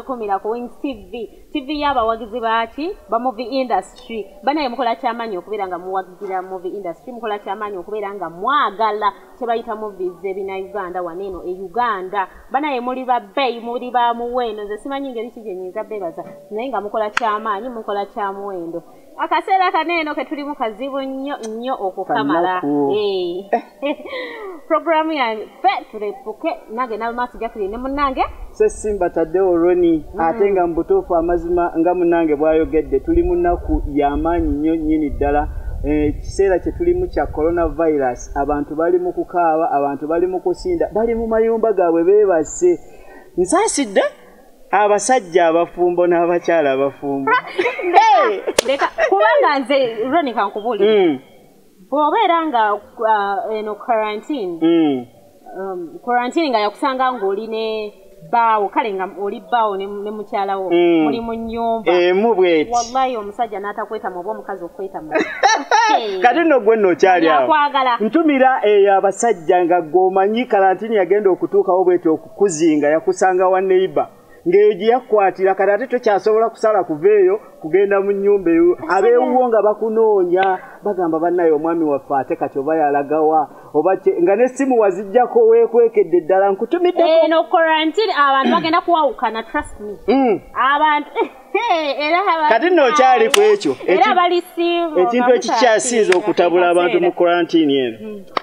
mwekumira ku Wings TV, TV y'abawagizi baaki ba movie industry. Banaye mukola kyamaanyi okubeera nga muwagira movie industry, mukola kyamaanyi okubeera nga mwagala kye bayita movies z'ebina Uganda wano eno e Uganda. Banaye muli ba bbeeyi, muli ba muwendo, nze simanyi ngeri ki gye nnyinza beebaza, naye nga mukola kyamaanyi, mukola kya muwendo. Akaseera kano eno ke tulimu kazibu nnyo nnyo okukamala. Programu yaffe tulepuke nange Nalumaaso Jacqueline ne munnange Ssesimba Tadeo Roni. Ate nga mu butuufu amazima nga munnange bw'ayogedde, tuli mu nnaku y'amaanyi nnyo nnyini ddala. Ekiseera kye tulimu kya coronavirus, abantu bali mu kukaaba, abantu bali mu kusinda, bali mu mayumba gaabwe beebase. Nsaasidde abasajja abafumbo n'abakyala abafumbo. Leka, kubanga nze Roni kankubuulire, bw'obeera nga eno quarantine, quarantine nga yakusanga ng'oli ne bbaawo, kale nga oli bbaawo ne mukyala wo, muli mu nnyumba emu bweti, wallahi omusajja n'atakwetamu oba omukazi okwetamu. Kati nno gwe nno okyali awo Yakwagala. Ntumira eyo abasajja nga gw'omanyi karantini yagenda okutuukawo bweti okukuzinga, yakusanga wa neighbor ng'eyo gye yakukwatira. Kati ate tokyasobola kusala kuva eyo kugenda mu nnyumba eyo, abeewuwo nga bakunoonya, bagamba bannaye omwami waffe ate kati oba yalagawa oba nga n'essimu waziggyako weekwekedde ddala. Nkutumiddeko. Eno quarantine abantu bagenda kuwawukana, trust me. Abantu era Kati nno okyali ku ekyo. Era balisiimu. Ekintu ekikyasinze okutabula abantu mu quarantine eno,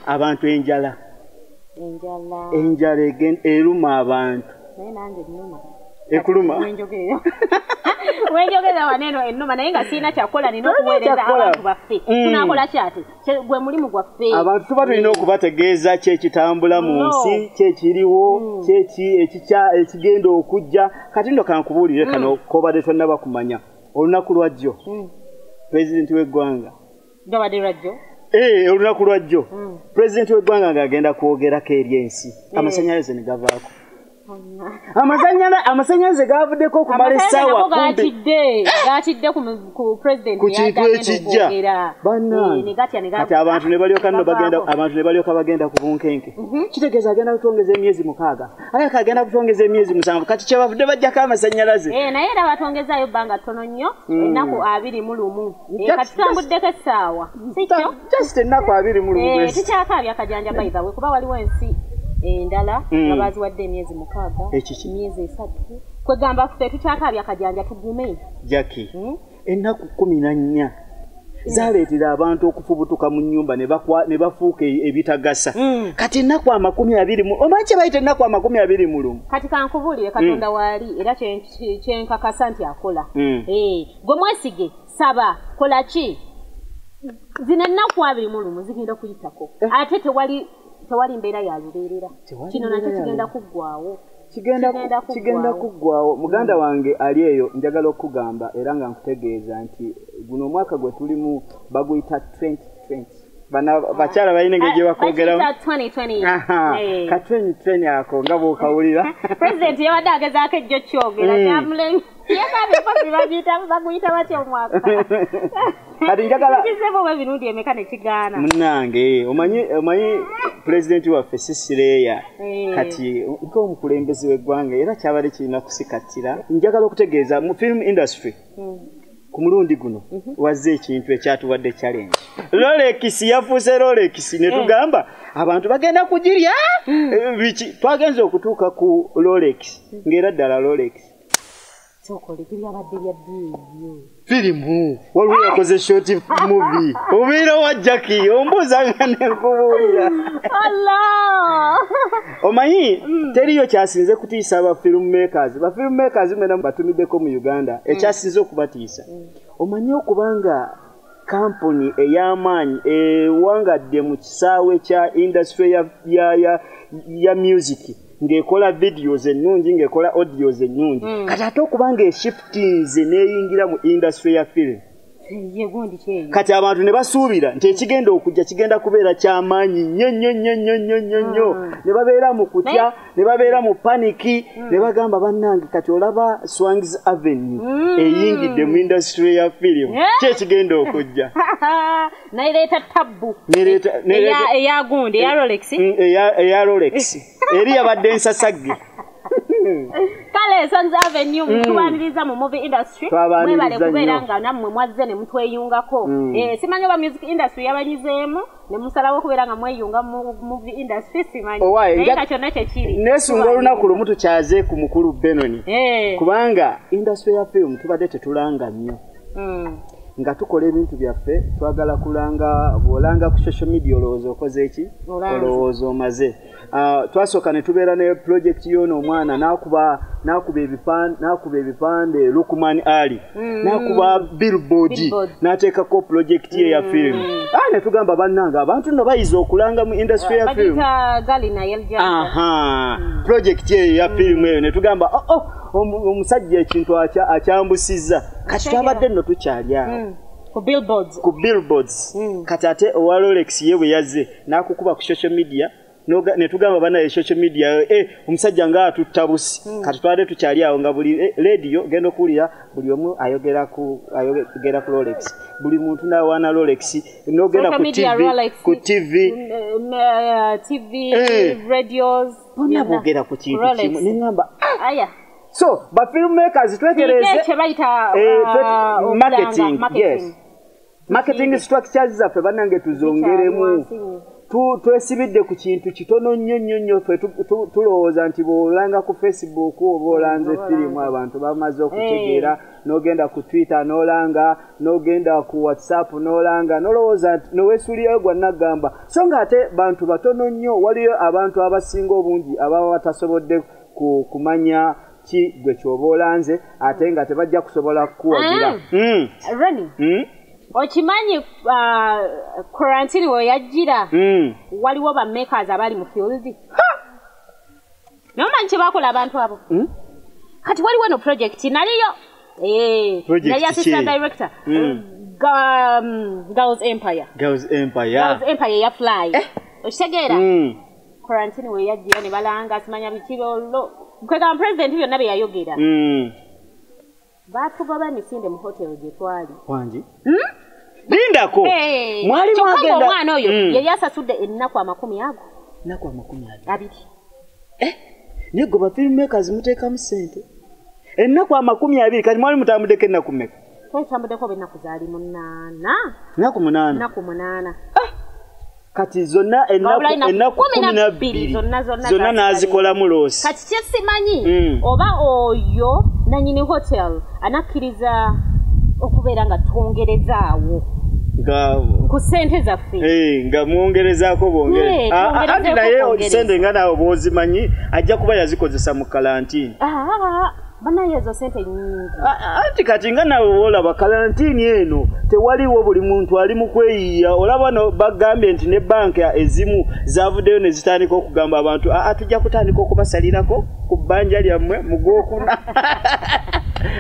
abantu enjala. Enjala. Enjala eruma abantu. Naye nange ennuma. Ekuluma. Wenjogerera wano eno ennuma, naye nga sirina kyakukola, nina okuweereza Kyakukola. abantu baffe. Tunaakola kyate gwe mulimu gwaffe. Abantu tuba tulina okubategeeza ki ekitambula mu No. nsi, ki ekiriwo, ki ekigenda okujja. Kati nno kankubuulire kano kobadde tonnaba kumanya. Olunaku lwajjo pulezidenti w'eggwanga Gabadde lwajjo. Olunaku lwajjo pulezidenti w'eggwanga ng'agenda kwogerako eri ensi, amasanyalaze ne gavaako. Amasanyalaze gavaddeko okumala essaawa kumpi Gatidde, gatidde ku president. Ku kintu ekijja. Bannange, Ne gatya ne kati abantu ne balyoka nno bagenda gavaako. Abantu ne balyoka bagenda ku bunkenke. Kitegeeza agenda kutwongeza emyezi 6, aye agenda kutwongeza emyezi 7. Kati kyebavudde bajjako amasanyalaze. Naye era batongezaayo ebbanga ttono nnyo, ennaku 21. Kati tutambuddeko essaawa, si kyo? Just ennaku 21 bwezi. Tukyakaabya akajanja, by the way, kuba waliwo ensi endala nga baziwadde emyezi 6, Ekiki? emyezi 3. Kwegamba ffe tukyakaabya akajanja, tugume. Jackie, ennaku 14 zaleetera abantu okufubutuka mu nnyumba ne bafuuka ebitagasa. Kati ennaku 21, omanyi kye bayita ennaku 21? Kati kankubuulire, Katonda waali, era kyenkakasa nti akola. Gwe mwesige, saba, kola ki. Zino ennaku 21 zigenda kuyitako. Ate tewali mbeera ya lubeerera. Tewali Kino mbeera nakyo ya kigenda kuggwawo. Kigenda Kigenda kuggwawo. kuggwawo. Muganda wange ali eyo, njagala okugamba era nga nkutegeeza nti guno omwaka gwe tulimu baguyita 2020. Bana bakyala balina engeri gye bakwogeramu. Bakiyita 2020. Aha, ka 2020 ako nga bw'okawulira. President yabadde agezaako ejjo kyogera, kyamulemye. Yagambye mpozi baguyita batya omwaka? Kati njagala Kizeemu oba emirundi emeka ne kigaana. Munnange, omanyi pulezidenti waffe sisireeya. Kati ng'omukulembeze w'eggwanga era kyabadde kirina kusikatira. Njagala okutegeeza mu film industry, ku mulundi guno wazze ekintu ekyatuwadde challenge. Rolex yafuuse Rolex, ne tugamba abantu bagenda kugirya. Biki twagenze okutuuka ku Rolex ng'era ddala Rolex. Sooka oleke, byabadde bya ddi ebyo? Firimu, waliwo yakoze short movie obeera wa Jackie, ombuuza nga nenkubuulira. Allah! Omanyi teriyo kyasinze kutiisa aba film makers. Ba film makers mwena batumiddeko mu Uganda, ekyasinze okubatiisa, omanyi okubanga kampuni ey'amaanyi ewangadde mu kisaawe kya industry ya music, ng'ekola videos ennungi, ng'ekola audios ennungi, kati ate okuba nga eshiftinze n'eyingira mu industry ya film. Ye gundi kyeyo. Kati abantu ne basuubira nti ekigenda okujja kigenda kubeera kyamaanyi nnyo nnyo nnyo nnyo nnyo nnyo nnyo. Ne babeera mu kutya, ne babeera mu paniki, ne bagamba bannange kati olaba Swangs Avenue eyingidde mu industry ya film, ki ekigenda okujja? Nereeta tabbu. Nereeta Eya gundi, eya Rolex. Eya Rolex eri yabadde ensasagge. Kale Sons Avenue, tubaniriza mu movie industry. Mwebale kubeera nga nammwe mwazze ne mutweyungako. Simanyi oba music industry yabanyizeemu ne musalawo okubeera nga mweyunga mu movie industry, simanyi. Naye nga kyonna kyekiri. Nesunga olunaku lumu tukyaze ku mukulu Benoni. Kubanga industry ya film tubadde tetulanga nnyo. Nga tukola ebintu byaffe twagala kulanga, bw'olanga ku social media olowooza okoze eki, olowooza omaze. Twasooka ne tubeera ne project y'ono omwana n'akuba ebipande Lukman Ali, n'akuba billboard, n'ateekako project ye ya film. Ne tugamba bannange abantu nno bayiza okulanga mu industry ya film. Project ye ya film eyo ne tugamba omusajja ekintu akyambusizza. Kati twabadde nno tukyali awo ku billboards. Kati ate owa Rolex ye bwe yazze n'akukuba ku social media, ne tugamba bana social media omusajja nga atutta busi. Kati twabadde tukyali awo nga buli radio genda okuwulira buli omu ayogera ku Rolex, buli muntu n'awaana Rolex, n'ogenda ku TV, TV, radios, bonna boogera ku kintu kimu. Ne ŋŋamba aya. So, but filmmakers, marketing, yes. Marketing structures zaffe bannange tuzongeremu. Twesibidde ku kintu kitono nnyo nnyo nnyo. Ffe tulowooza nti bw'olanga ku Facebook oba olanze firimu abantu bamaze okutegeera, n'ogenda ku Twitter n'olanga, n'ogenda ku WhatsApp n'olanga, n'olowooza nti noweesuulirayo gwa naggamba. So ng'ate bantu batono nnyo, waliyo abantu abasinga obungi ababa batasobodde kumanya ki gwe kyoba olanze, ate nga tebajja kusobola kukuwagira. Ronnie, okimanyi quarantine we yajjira waliwo ba makers abali mu field. Naye omanyi kye bakola abantu abo? Kati waliwo no project naliyo nali assistant director Girls Empire. Girls Empire. Girls Empire ya Fly. Okitegeera? Quarantine we yajjira ne balanga simanya biki olwo. Kwegamba president byonna bye yayogera. Baatugoba emisinde mu hotel gye twali. Wangi? Lindako. Mwali mwagenda. Omwana oyo yali asasudde ennaku 20 ago. Ennaku 20. 2. Naye gwe ba filmmakers muteekamu ssente. Ennaku 20 kati mwali mutambuddeko ennaku mmeka? Twali tutambuddeko ennaku zaali 8. Ennaku 8. Ennaku 8. Kati zonna ennaku 12 zonna n'azikolamu loosi. Kati kye simanyi oba oyo nannyini hotel anakkiriza okubeera nga twongerezaawo ku ssente zaffe. Nga mwongerezaako bwongereza. Anti naye ssente nga naawe bw'ozimanyi ajja kuba yazikozesa mu kalantiini. Banaye ezo ssente nnyingi. Anti kati nga naawe bw'olaba kalantiini eno tewaliwo, buli muntu ali mu kweyiya. Olaba no bagambye nti ne banka ezimu zavuddeyo ne zitandika okugamba abantu tujja kutandika okubasalirako ku bbanja lyammwe mu gwokuna.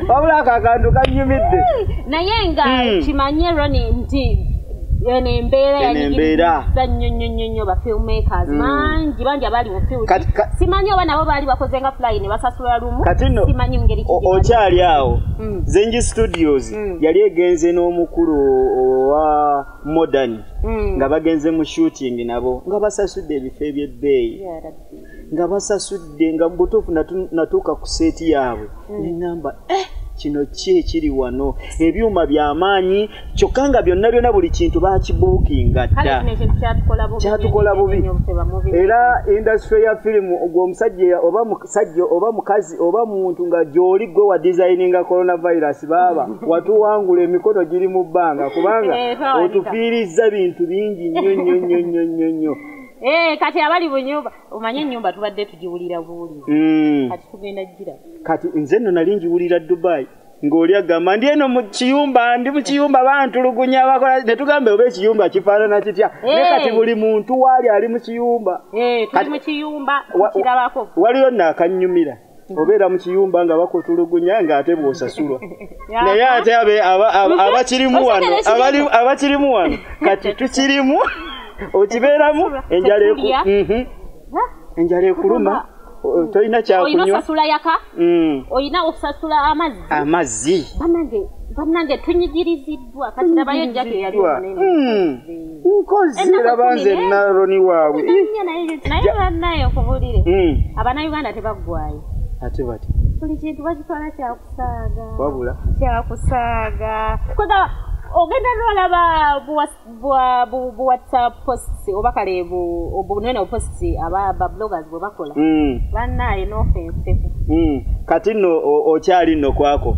Wabula ako akantu kanyumidde. Naye nga kimanye Ronnie nti eno embeera yanyigiriza nnyo nnyo nnyo nnyo ba filmmakers mangi bangi abali mu field. Simanyi oba nabo baali bakoze nga Fly ne basasula lumu. Simanyi ngeri ki. Okyali awo Zenji Studios yali egenze n'omukulu owa Modern nga bagenze mu shooting nabo nga basasudde ebifo eby'ebbeeyi, nga basasudde nga butuufu natuuka ku seeti yaabwe ne ŋŋamba kino ki ekiri wano, ebyuma by'amaanyi kyokka nga byonna byonna buli kintu bakibuukinga dda. Kyatukola bubi. Era industry ya firimu gwe omusajja oba musajja oba mukazi oba muntu nga gy'oli gwe wa designinga coronavirus baaba watuwangula emikono giri mu bbanga kubanga otufiirizza bintu bingi nnyo nnyo nnyo nnyo nnyo nnyo. Kati abali mu nyumba, omanye ennyumba tubadde tugiwulira buwulizi. Kati tugenda gira. Kati nze nno nali ngiwulira Dubai. Ng'oli agamba ndi eno mu kiyumba, ndi mu kiyumba bantulugunya bakola, ne tugamba oba ekiyumba kifaanana kitya. Naye kati buli muntu waali ali mu kiyumba. Tuli mu kiyumba tukirabako. Waliyo nno akannyumira. Obeera mu kiyumba nga bakutulugunya ng'ate bw'osasulwa. Naye ate abakirimu wano, abakirimu wano kati tukirimu. Okibeeramu enjala ekuluma, tolina kyakunywa, olina osasula yaka, olina osasula amazzi. Bannange tunyigiriziddwa. Kati labayo Jackie eyali omunene. Nkozi laba nze Naroni waabwe. Naye bannaye okubulire, Abannayuganda tebaggwayo. Ate bati Buli kintu bakitwala kyakusaaga. Wabula kyakusaaga. Kwega ogenda n'olaba bu WhatsApp posts oba kale bunene posts aba bloggers bwe bakola. Bannaye no offense. Kati nno okyali nno kwako.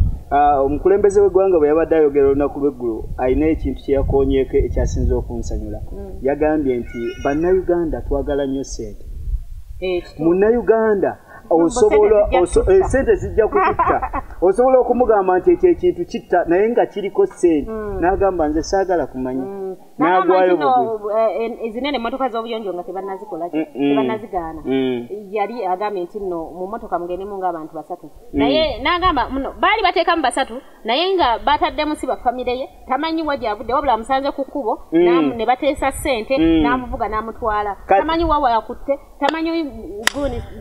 Omukulembeze w'eggwanga bwe yabadde ayogera olunaku lw'eggulo alina ekintu kye yakoonyeeko ekyasinze okunsanyula. Yagambye nti bannayuganda twagala nnyo ssente. Munnayuganda osobola sente zijja kukutta. Osobola okumugamba nti ekyo ekintu kitta naye nga kiriko ssente. N'agamba nze saagala kumanya. N'agwayo bugwi. Ezinene emmotoka z'obuyonjo nga tebannazikola tebannazigaana. Yali agambye nti nno mu mmotoka mugendemu ng'abantu 3. Naye n'agamba muno baali bateekamu 3 naye nga bataddemu si ba famire ye tamanyi wa gy'avudde wabula amusanze ku kkubo ne bateesa ssente n'amuvuga n'amutwala. Tamanyi wa wayakutte, tamanyi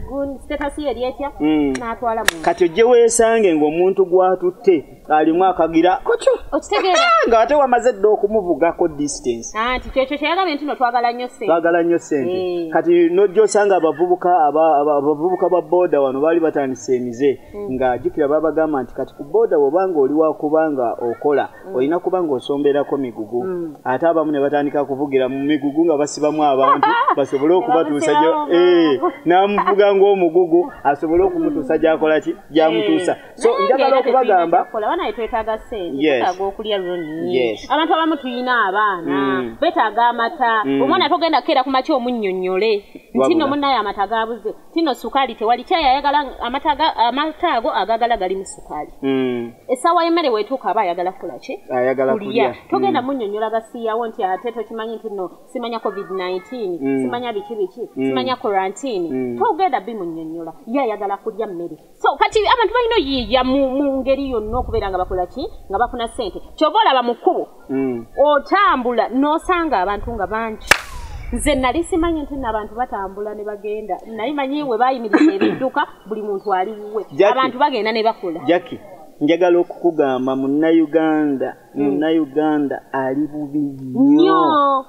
guni status ye eri etya n'atwala mu. Kati ojje weesange ng'omuntu gw'atutte alimu akagira kotyo. Okitegeera? Ng'ate wamaze dda okumuvugako distance. Anti kyekyo kyeyagambye nti nno twagala nnyo ssente. Twagala nnyo ssente. Kati n'ojja osanga abavubuka ba boda wano baali batandise emize nga jjukira babagamba nti kati ku boda bw'obanga oli wakubanga okola olina kuba ng'osomberako migugu. Ate abamu ne batandika kuvugira mu migugu nga basibamu abantu basobole okubatuusa n'amuvuga ng'omugugu asobole okumutuusa gy'akola ki gy'amutuusa. So njagala okubagamba banaye twetaaga ssente, twetaaga okulya Ronnie. Abantu abamu tulina abaana beetaaga amata. Omwana togenda kukeera ku makya omunnyonnyole nti nno munnaye amata gaabuze, nti nno sukaali tewali. Kyayi ayagala amata ago agagala galimu sukaali. Essaawa y'emmere weetuuka aba ayagala kukola ki? Ayagala kulya. Togenda munnyonnyola gasiyawo nti ate tokimanyi nti nno simanya COVID-19, simanya biki biki, simanya quarantine. Togenda bimunnyonnyola, ye ayagala kulya mmere. So kati abantu balina oyiiya mu ngeri yonna okubeera nga bakola ki? Nga bafuna ssente. Ky'oba olaba mu kkubo otambula n'osanga abantu nga bangi. Nze nali simanyi nti abantu batambula ne bagenda. Nali manyi we bayimiriza ebidduka buli muntu ali wuwe. Abantu bagenda ne bakola. Jackie, njagala okukugamba munnayuganda, munnayuganda ali bubi nnyo.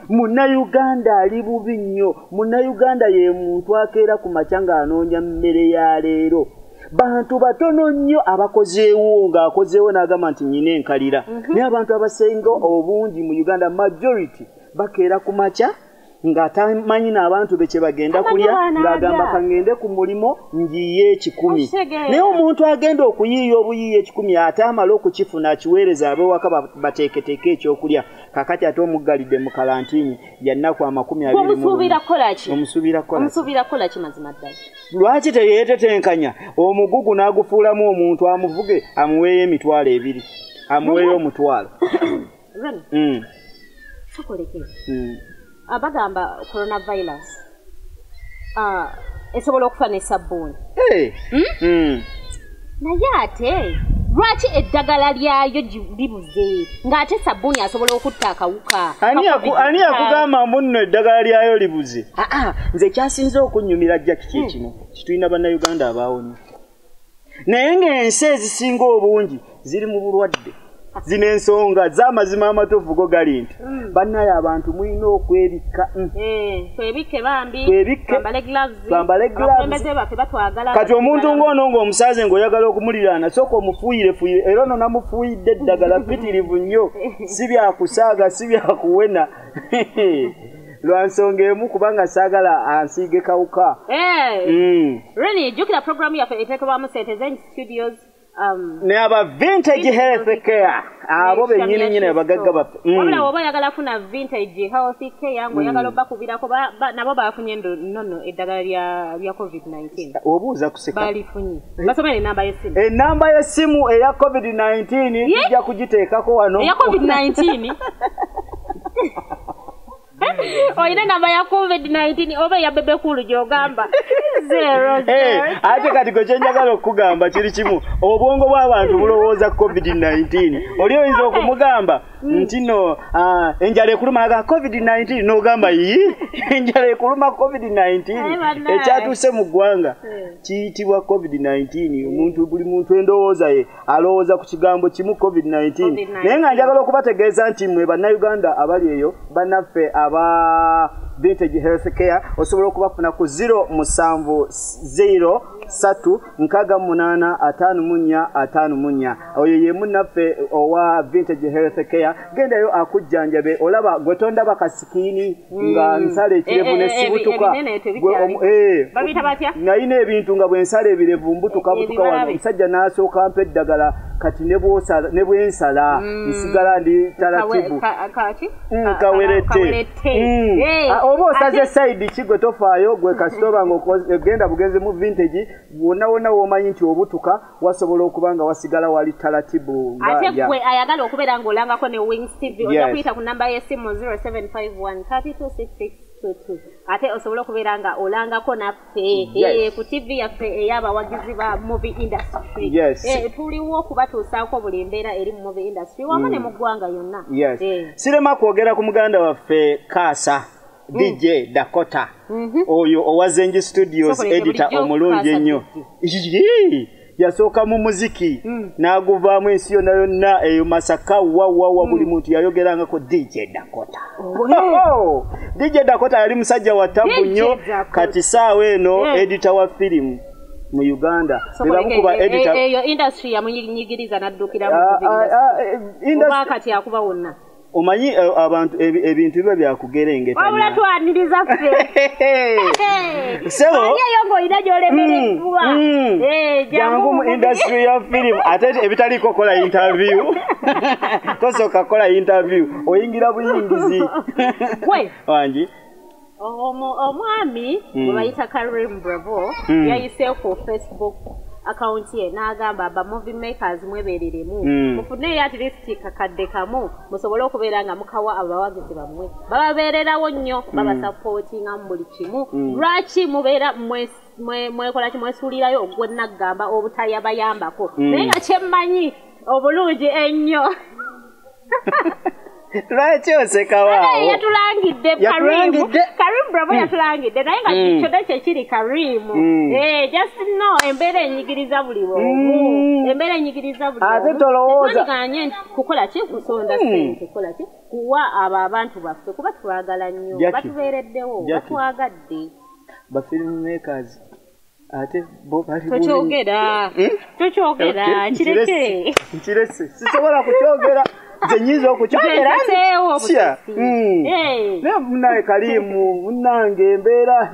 Munnayuganda ali bubi nnyo. Munnayuganda ye muntu akeera ku makya ng'anoonya mmere ya leero. Bantu batono nnyo abakozeewo ng'akozeewo n'agamba nti nnyina enkalira. Naye abantu abasinga obungi mu Uganda majority bakeera ku makya ng'atamanyi n'abantu be kye bagenda kulya ng'agamba kangende ku mulimo njiye 1,000. Naye omuntu agenda okuyiiya obuyiiya 1,000 ate amala okukifuna akiweereza ab'ewaka bateeketeeke ekyokulya. Kakati ate omuggalidde mu kalantiini ya nnaku 20. Omusuubira kukola ki? Omusuubira kukola ki? Omusuubira kukola ki mazima ddala? Lwaki teyeetetenkanya omugugu n'agufuulamu omuntu amuvuge amuweeyo 20,000 amuweeyo 1,000. Ronnie, tukoleke. Abagamba coronavirus esobola okufa ne sabbuuni. Naye ate lwaki eddagala lyayo libuze ng'ate sabbuuni asobola okutta akawuka? Ani yakugamba munno eddagala lyayo libuze? Nze kyasinze okunnyumira Jackie kye kino kitulina bannayuganda abaawonye naye ng'ensi ezisinga obungi ziri mu bulwadde. Zino ensonga z'amazima amatuufu go gali nti bannaye abantu mulina okwebikka. Twebikke bambi, twambale gloves, twambale gloves. Abakulembeze baffe batwagala. Kati omuntu ng'ono ng'omusaze ng'oyagala okumuliraana sooka omufuuyirefuuyire era ono namufuuyidde eddagala ppitirivu nnyo, si byakusaaga si byakuwena. Lwa nsonga emu kubanga saagala ansiige kawuka. Ronnie, jjukira programu yaffe eteekebwamu St. Zen Studios. Ne aba Vintage Health Care abo bennyini nnyini abagagga baffe. Wabula bw'oba oyagala funa Vintage Health Care ng'oyagala obbakubirako nabo baafunye nnono eddagala lya COVID-19. Obuuza kuseka. Balifunye. Basomere ennamba y'essimu. Ennamba y'essimu eya COVID-19 tujja kugiteekako wano. Eya COVID-19? Oyina enamba ya COVID-19 oba eya Bebe Cool gy'ogamba? 0 0. Ate kati gwe kye njagala okukugamba kiri kimu, obwongo bw'abantu bulowooza COVID-19. Oli oyinza okumugamba nti nno enjala ekuluma aga COVID-19 n'ogamba yi enjala ekuluma COVID-19. Ekyatuuse mu ggwanga kiyitibwa COVID-19. Omuntu buli muntu endowooza ye alowooza ku kigambo kimu COVID-19. Naye nga njagala okubategeeza nti mmwe bannayuganda abali eyo bannaffe aba Vintage Health Care osobola okubafuna ku 070 3 68 54 54. Oyo ye munnaffe owa Vintage Health Care. Gendayo akujjanjabe, olaba gwe tondaba kasikini nga nsala ekirevu ne sibutuka. Nalina ebintu nga bwe nsala ebirevu mbutuka butuka wano. Omusajja n'asooka ampa eddagala, kati ne bwensala nsigala ndi taratibu. Kawerete. Oba osaze side ki gwe tofaayo, gwe kasitoba ng'ogenda bugenze mu Vintage, wonna wonna w'omanyi nti obutuka wasobola okuba nga wasigala wali taratibu. Ate gwe ayagala okubeera ng'olangako ne Wings TV, ojja kuyita ku namba y'essimu 0751 326622, ate osobola okubeera nga olangako naffe ku TV yaffe ey'abawagizi ba movie industry. Tuliwo okubatuusaako buli mbeera eri mu movie industry wamu ne mu ggwanga yonna. Sirema kwogera ku muganda waffe Kaasa DJ Dakota, oyo owa Zenji Studios, editor omulungi ennyo. Yasooka mu muziki n'aguvaamu ensi yonna yonna eyo Masaka wawawa, buli muntu yayogerangako DJ Dakota. DJ Dakota yali musajja wa tabu nnyo. Kati saawa eno editor wa firimu mu Uganda. Bebamukuba editor. Eyo industry yamunyigiriza n'addukira mu industry. Oba kati akuba wonna. Omanyi abantu ebintu biba byakugerengetanya. Wabula twaniriza ffe. Sebo. Eyo ng'olina gy'olemereddwa. Jangu mu industry ya film, ate ebitaliiko kola interview. Tosooka kola interview, oyingira buyingizi. Gwe. Wangi. Omwami gwe bayita Karim Bravo yayise ku Facebook account ye n'agamba aba movie makers mwebereremu, mufuneyo at least kakadde kamu musobole okubeera nga mukawa abawagizi bammwe, bababeererawo nnyo, babasapootinga mu buli kimu. Lwaki mubeera mwekola ki, mwesuulirayo ogwe naggamba obutayabayambako? Naye nga kyemmanyi obulungi ennyo. Lwaki oseka waawo? Yatulangidde Karim Bravo yatulangidde, naye nga kyonna kyekiri Karim. Just know embeera enyigiriza buli omu. Embeera enyigiriza buli omu. Ate tolowooza. Tetwandiganye kukola ki, kusonda ssente, kukola ki, kuwa abo abantu baffe, kuba twagala nnyo, batubeereddewo, batwagadde. Ba film makers ate bo bali tokyogera. Tokyogera, kireke. Nkirese. Sisobola kukyogera. Nze nnyinza okukyogera. Naye munnaye Karimu, munnange embeera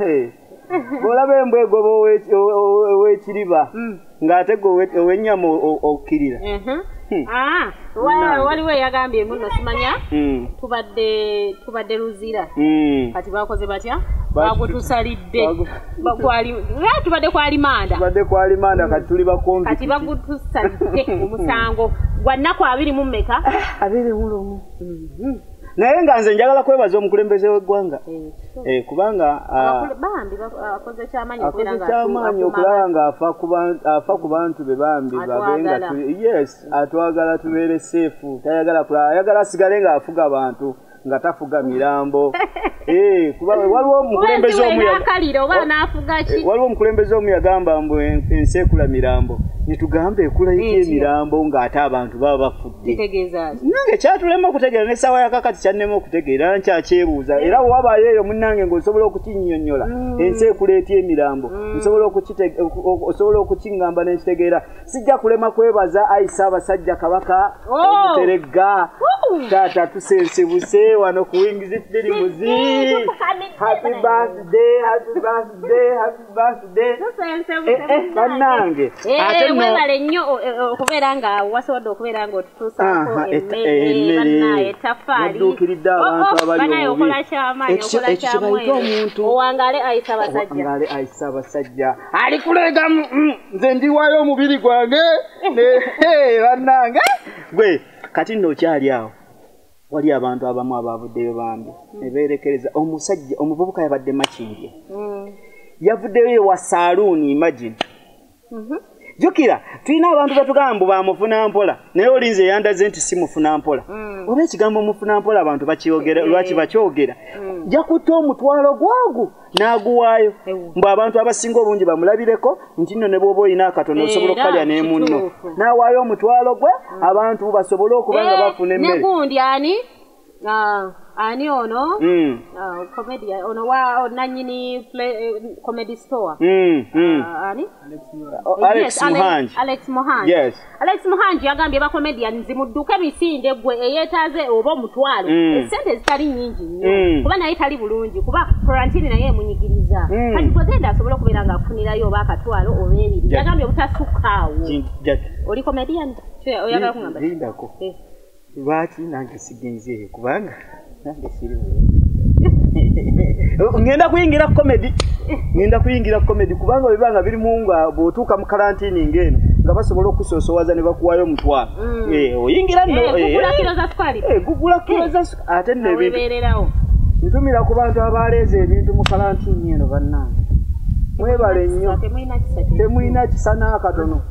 bw'olaba embwa egoba ow'ekiriba ng'ate gwe ow'ennyama okkirira. Waliwo eyagambye muno simanya tubadde Luzira, kati bakoze batya, bagutusalidde, tubadde kwalimanda, tubadde kwalimanda, kati tuli bakonvi, kati bagutusalidde omusango gwa nnaku 24. 21. Naye nga nze njagala kwebaza omukulembeze w'eggwanga, kubanga bambi akoze kyamaanyi okulaba nga afa ku bantu be bambi babe nga yes atwagala tubeere seefu, tayagala kulaba, ayagala asigale ng'afuga abantu nga tafuga mirambo. Kuba waliwo omukulembeze omu waliwo omukulembeze omu yagamba mbu ensi ekula mirambo, netugamba ekula emirambo ng'ate abantu baba bafudde. Nange kyatulema okutegeera, n'essaawa yakakati kyannema okutegeera, nkyakyebuuza. Era wabaayo eyo munnange ng'osobola okukinnyonnyola, ensi ekula etya emirambo, osobola okukiŋŋamba n'ekitegeera. Sijja kulema kwebaza ayi Ssaabasajja Kabaka Omuteregga, taata tusensebuse wano ku Wings Films. Happy birthday, happy birthday, happy birthday. Bannange. Ate mwebale nnyo okubeera nga wasobodde okubeera nga otutuusaako emmere, bannaye ettaffaali. Nadduukiridde abantu abali obubi. Okola kyamaanyi, okola kyamweru. Owangaale ayi Ssaabasajja. Owangaale ayi Ssaabasajja. Alikuleega nze ndiwaayo omubiri gwange. Bannange. Gwe kati nno okyali awo. Wali abantu abamu abavuddeyo bambi ne beerekereza. Omusajja omuvubuka yabadde Makindye, yavuddeyo wa saaluuni, imagine. Jjukira tulina abantu batugamba bamufuna mpola, naye olinze yandaze nti si mufuna mpola. Oba ekigambo mufuna mpola abantu bakyogera, lwaki bakyogera? Yakutte omutwalo gwagu n'aguwaayo, mbu abantu abasinga obungi bamulabireko nti nno ne bw'oba olina akatono osobola okukalya ne munno. N'awaayo omutwalo gwe abantu basobole okuba nga bafuna emmere. Negundi ani Ani ono comedian ono wa nanyini comedy store. Ani Alex Muhangi. Alex Muhangi. Yes. Alex Muhangi yagambye ba comedian zimudduke misinde gwe eyetaaze oba omutwalo. Esente zitali nnyingi nnyo. Kuba naye tali bulungi kuba quarantine naye emunyigiriza. Kati gwegenda asobola okubeera nga afunirayo oba akatwalo oba ebiri. Yagambye obutasukkaawo. Oli comedian? Oyagala kungamba? Lindako. Lwaki nange sigenzeeyo kubanga nange siri ngenda kuyingira comedy. Ngenda kuyingira comedy kubanga bibanga birimu nga bw'otuuka mu karantini ng'eno nga basobola okusoosowaza ne bakuwaayo omutwalo. Oyingira nno gugula kiro za sukali. Gugula kiro za sukali ate nno ebintu webeererawo. Ntumira ku bantu abaleeze ebintu mu karantini eno bannange. Mwebale nnyo. Temulina kisa n'akatono.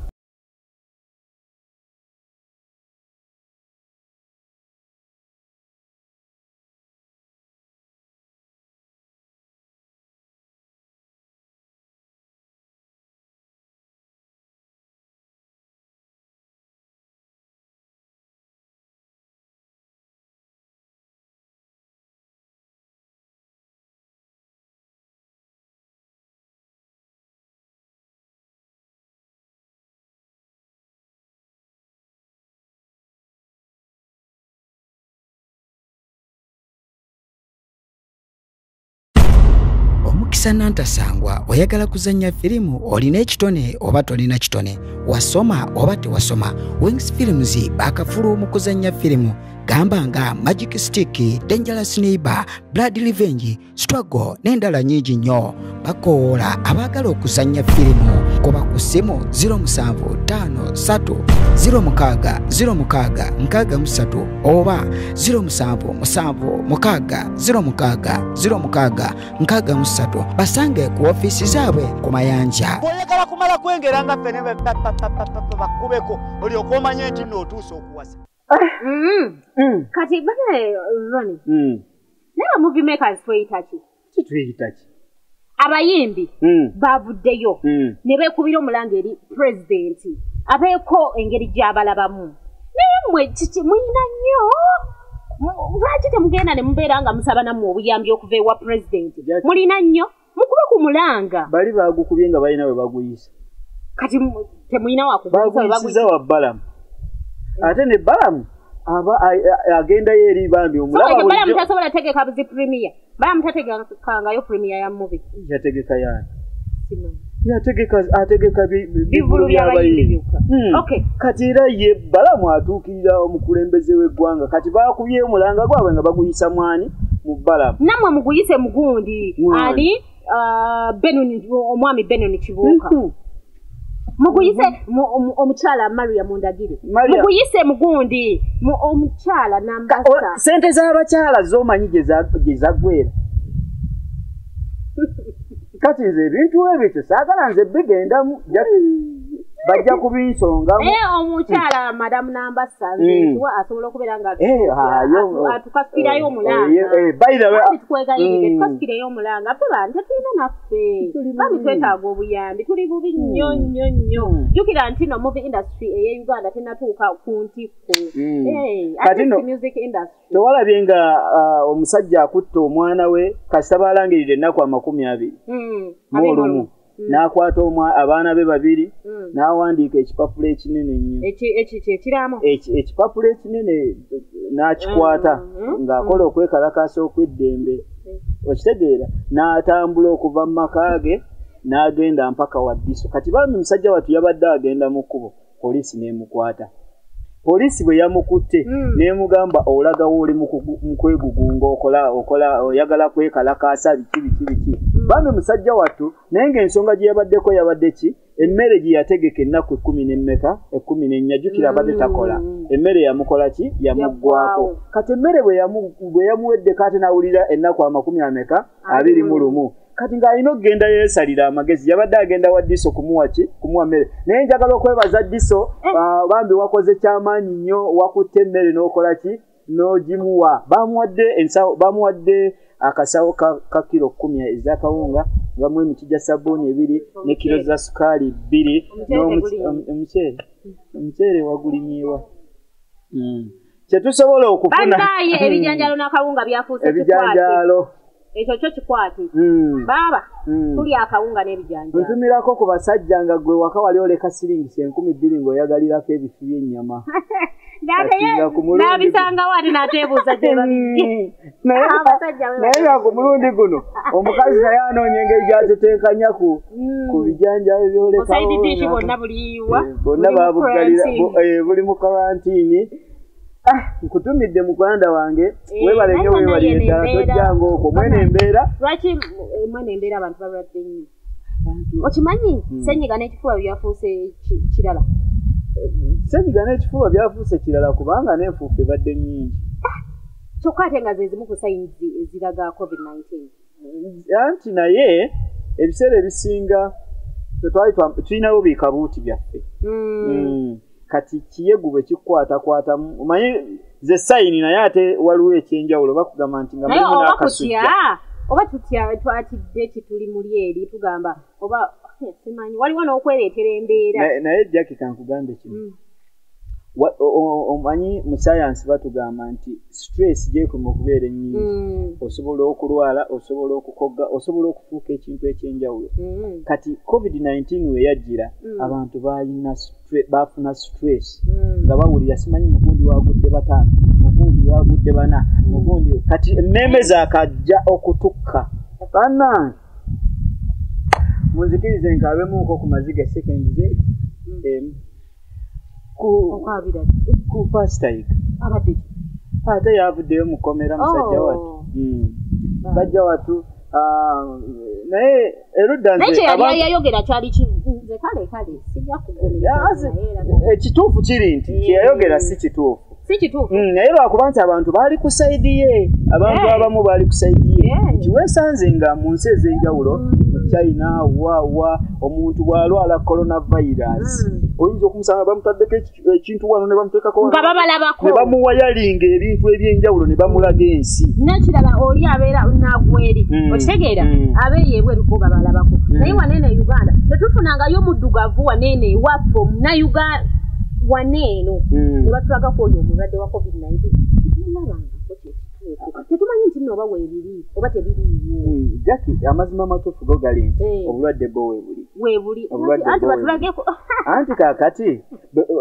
Omukisa nantasangwa oyagala kuzannya firimu olina ekitone oba tolina kitone, wasoma oba tewasoma, Wings Films bakafulu mu kuzannya firimu gamba nga Magic Stick, Dangerous Neighbor, Blood Revenge, Struggle n'endala nnyingi nnyo. Bakowoola abaagala okuzannya firimu kuba ku ssimu 07 53 06 06 63 oba 07 7 6 06 06 63. Basange ku ofiisi zaabwe ku Mayanja. Oyagala kumala kwengera nga ffene bakubeko olyoke omanye nti nno otuuse okuwasa. Kati bane Ronnie. Naye movie makers tweyita ki? Kitweyita ki? Abayimbi bavuddeyo ne beekubira omulanga eri president abeeko engeri gy'abalabamu. Naye mmwe kiki muyina nnyo? Lwaki temugenda ne mubeera nga musaba nammwe obuyambi okuva ewa president? Mulina nnyo mukube ku mulanga. Bali bagukubye nga balina we baguyisa. Kati temulina wakuguyisa, baguyisiza wa Balamu. Ate ne Balamu aba agendayo eri bambi omulaba. Balamu tasobola tegeka buzi premier. Balamu tategekangayo premier ya movie. Yategeka yani. Yategeka ategeka bivulu by'abayimbi. Okay. Kati era ye Balamu atuukirira omukulembeze w'eggwanga. Kati baakubye omulanga gwabwe nga baguyisa mwani mu Balamu. Nammwe muguyise mugundi. Ani Benoni, omwami Benoni Kibuuka. Muguyise omukyala Maria Mundagire. Muguyise mugundi omukyala Nambasa. Sente z'abakyala z'omanyi gye zaggwera. Kati nze ebintu ebyo saagala nze bigendamu bajja kubinsongamu. Omukyala Madam Nambasa nze asobola okubeera nga atukasukirayo omulanga. By the way, twegayirire tukasukireyo omulanga. Ffe bantu tetulina naffe. Bambi twetaaga obuyambi, tuli bubi nnyo nnyo nnyo. Jjukira nti no movie industry ey'e Uganda tennatuuka ku ntikko. Kati no music industry. Tewalabye nga omusajja akutta omwana we kasita balangirira ennaku 20 mu olumu. N'akwata abaana be babiri n'awandiika ekipapula ekinene ennyo. Ekipapula ekinene n'akikwata ng'akola okwekalakaasa okw'eddembe. Okitegeera n'atambula okuva mu maka ge n'agenda mpaka wa Ddiso. Kati bambi musajja wattu yabadde agenda mu kkubo, poliisi n'emukwata. Poliisi bwe yamukutte n'emugamba olaga w'oli mu kwegugunga okola oyagala kwekalakaasa biki biki biki. Bambi musajja wattu naye ng'ensonga gye yabaddeko yabadde ki? Emmere gye yategeka ennaku 14 jjukira abadde takola. Emmere yamukola ki? Yamuggwako. Kati emmere bwe yamuweddeko ate n'awulira ennaku 21. Kati ng'alina okugenda yeesalira amagezi, yabadde agenda wa Ddiso kumuwa ki? Kumuwa mmere. Naye njagala okwebaza Ddiso, bambi wakoze kyamaanyi nnyo, wakutte emmere n'okola ki? N'ogimuwa. Bamuwadde akasawo ka kiro 10 ez'akawunga, bamuwa emiti gya sabbuuni 2 ne kiro za sukaali 2 n'omuceere. Omuceere wagulimyewa. Kyetusobola okufuna bannaye ebijanjalo n'akawunga byafuuse ebijanjalo ekyo kyo kikwate baaba tuli akawunga n'ebijanjalo. Ntumirako ku basajja nga gwe waka wali oleka siringisi 2000 ng'oyagalirako ebifi by'ennyama. Nabisangawo ate n'ateebuuza gye babijje. Naye nga ku mulundi guno omukazi naye anoonya engeri gy'atetenkanya ku bijanjalo byolekawo. Bonna buliwa bonna babuggalira buli mu karantini. Nkutumidde muganda wange, weebale nnyo, weebalire ddala, tojjanga okwo mwene embeera. Lwaki mwene embeera abantu balwadde nnyo? Okimanyi ssenyiga n'ekifuba byafuuse kirala. Ssenyiga n'ekifuba byafuuse kirala kubanga n'enfuufu ebadde nnyingi. Kyokka ate nga ze zimu ku sayinzi eziraga COVID-19. Anti naye ebiseera ebisinga tulinawo bikabuuti byaffe. Kati kiyegu bwe kikwatakwatamu omanyi ze sayini, naye ate waliwo ekyenjawulo bakugamba nti nga mulimu n'akasujja. Oba tutya twatidde kituli muli eri tugamba oba simanyi waliwo n'okwereetera embeera. Naye Jackie kankugambe kino, omanyi mu sayansi batugamba nti stress gyekoma okubeera ennyingi, osobola okulwala, osobola okukogga, osobola okufuuka ekintu ekyenjawulo. Kati COVID-19 we yajjira abantu bafuna stress nga bawulira simanyi mugundi wagudde 5, mugundi wagudde 4, mugundi kati emmeeme zaakajja okutukka. Bannange munzikirize nkaabemuuko ku maziga sekendi ze emu ku Pastor Yiga ate yavuddeyo mukomera musajja wattu. Musajja wattu naye erudda nze yayogera kyali nze kale kale sijja kugumira. Ekituufu kiri nti kyeyayogera si kituufu. Si kituufu. Naye lwakuba nti abantu baali ku sayidi ye, abantu abamu baali ku sayidi ye. Nti weesanze nga mu nsi ez'enjawulo mu China wa omuntu bw'alwala coronavirus oyinza okumusanga bamutaddeko ekintu wano ne bamuteekako nga babalabako ne bamuwayalinga ebintu eby'enjawulo ne bamulaga ensi. N'ekirala oli abeera nagweri okitegeera abeeyo ebweru bo babalabako. Naye waneeno e Uganda tetufunangayo omuddugavu waneeno ewaffe omunnayuganda waneeno ne batulagako oyo omulwadde wa COVID-19 tetumulabangako kyekituufu, tetumanyi nti nno oba weebiri oba tebiriiwo. Jackie amazima amatuufu go gali nti obulwadde bwo weebuli anti batulageko. Anti kaakati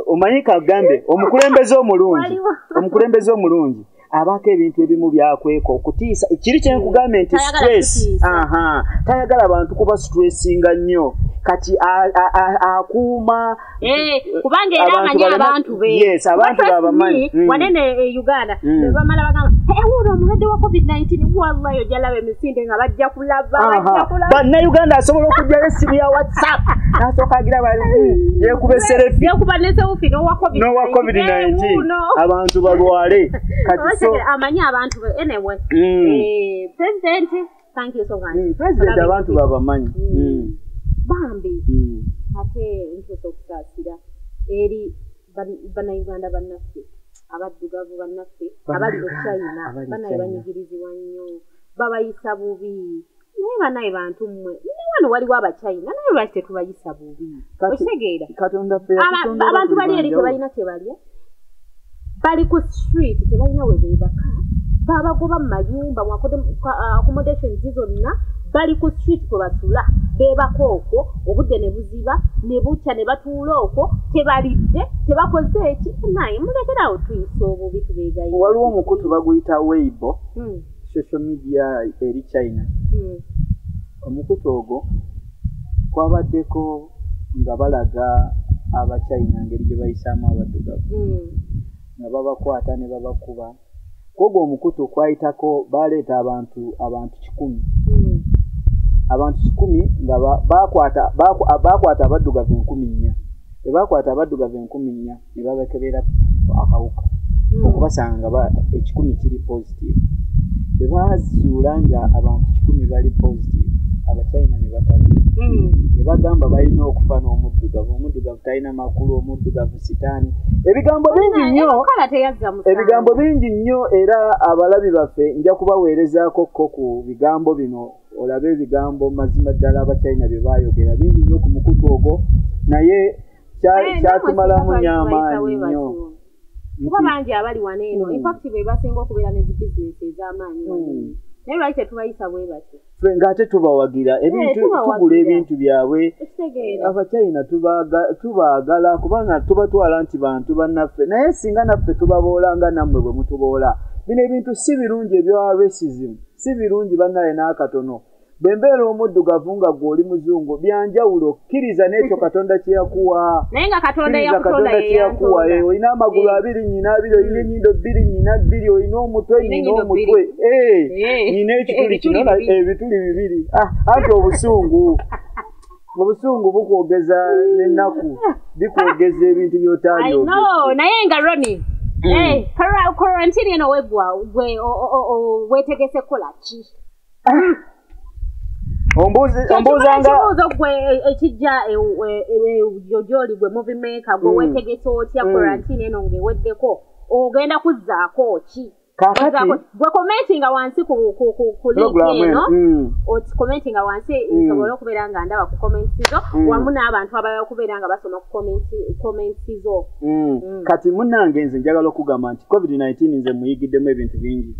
omanyi kagambe omukulembeze omulungi, omukulembeze omulungi abaako ebintu ebimu byakweka okutiisa. Kiri kye nkugambe nti stress, tayagala abantu kuba stressinga nnyo. Kati akuuma kubanga era amanyi abantu be. Yes, abantu babamanyi. Wanene e Uganda bamala bagamba wuuno omulwadde wa COVID-19 wallahi ojja laba emisinde nga bajja kulaba, bajja kulaba. Bannayuganda asobola okuggyayo essimu ya WhatsApp n'asooka agira yeekuba eserefi, yeekuba ne selfie n'owa COVID-19 abantu balwale. Kati so amanyi abantu be. Anyway, President, thank you so much. President abantu babamanyi. Bambi ate ntuusa okusaasira eri bannayuganda bannaffe abaddugavu bannaffe abali e China, bannaye banyigirizibwa nnyo, babayisa bubi. Naye bannaye bantu mmwe, ne wano waliwo Abachina, naye lwaki tetubayisa bubi? Okitegeera abantu bali eri tebalina kye balya, bali ku street tebalina we beebaka, babagoba mu mayumba mu accommodations zonna, bali ku street kwe basula beebaka okwo, obudde ne buziba ne bukya ne batuula okwo, tebalidde tebakoze eki. Naye mulekerawo tuyisa obubi tubeegayirira. Waliwo omukutu baguyita Weibo, social media eri China. Omukutu ogwo kwabaddeko nga balaga Abachina engeri gye bayisaamu abaddugavu nga babakwata ne babakuba. Kwogwo omukutu kwayitako baleeta abantu 100. Abantu 100 nga bakwata abaddugavu 4,000. Bwe bakwata abaddugavu 4,000 ne babakebera akawuka okubasanga nga 100 kiri positive. Bwe bazuula nga abantu 100 bali positive, Abachina ne batabula ne bagamba balina okufa n'omuddugavu, omuddugavu talina makulu, omuddugavu sitaani. Ebigambo bingi nnyo, ebigambo bingi nnyo. Era abalabi baffe nja kubaweerezaako ko ku bigambo bino, olabe ebigambo mazima ddala Abachina bye baayogera bingi nnyo ku mukutu ogwo, naye kyatumalamu nnyo amaanyi nnyo. Kuba bangi abali wano eno, in fact be basinga okubeera ne zi bizinesi ez'amaanyi wano eno. Naye lwaki tetubayisa bwe batyo? Ffe ng'ate tubawagira ebintu, Tubawagira. Tugula ebintu byabwe. Okitegeera? Abachina tubaagala kubanga tubatwala nti bantu bannaffe, naye singa naffe tubaboola nga nammwe bwe mutuboola. Bino ebintu si birungi, ebya racism si birungi bannaye n'akatono. Bwe mbeera omuddugavu nga gwe oli muzungu, byanjawulo. Kkiriza n'ekyo Katonda kye yakuwa. Naye nga Katonda Kkiriza yakutonda Katonda kye yakuwa. yeyantonda. Olina amagulu 2, nyina 2, olina ennyindo 2, nyina 2, olina omutwe, Olina nyina ennyindo omutwe. Nyina ekituli Ebituli kino 2. Ebituli 2. Ah, anti obusungu bukwogeza n'ennaku bikwogeza ebintu I by'otalyogedde. know, naye nga Ronnie, quarantine eno weggwa, gwe weetegese kukola ki? Ombuuzanga Ekibuuzo gwe ekijja yo gy'oli gwe movie maker, gwe weetegese otya quarantine eno ng'eweddeko? Ogenda kuzzaako ki? Kaakati Gwe commentinga wansi ku link Program eno, eno, oti commentinga wansi nsobole okubeera nga ndaba ku comments zo, wamu n'abantu abalala okubeera nga basoma ku comments zo. Kati munnange, nze njagala okugamba nti COVID-19 nze muyigiddemu ebintu bingi.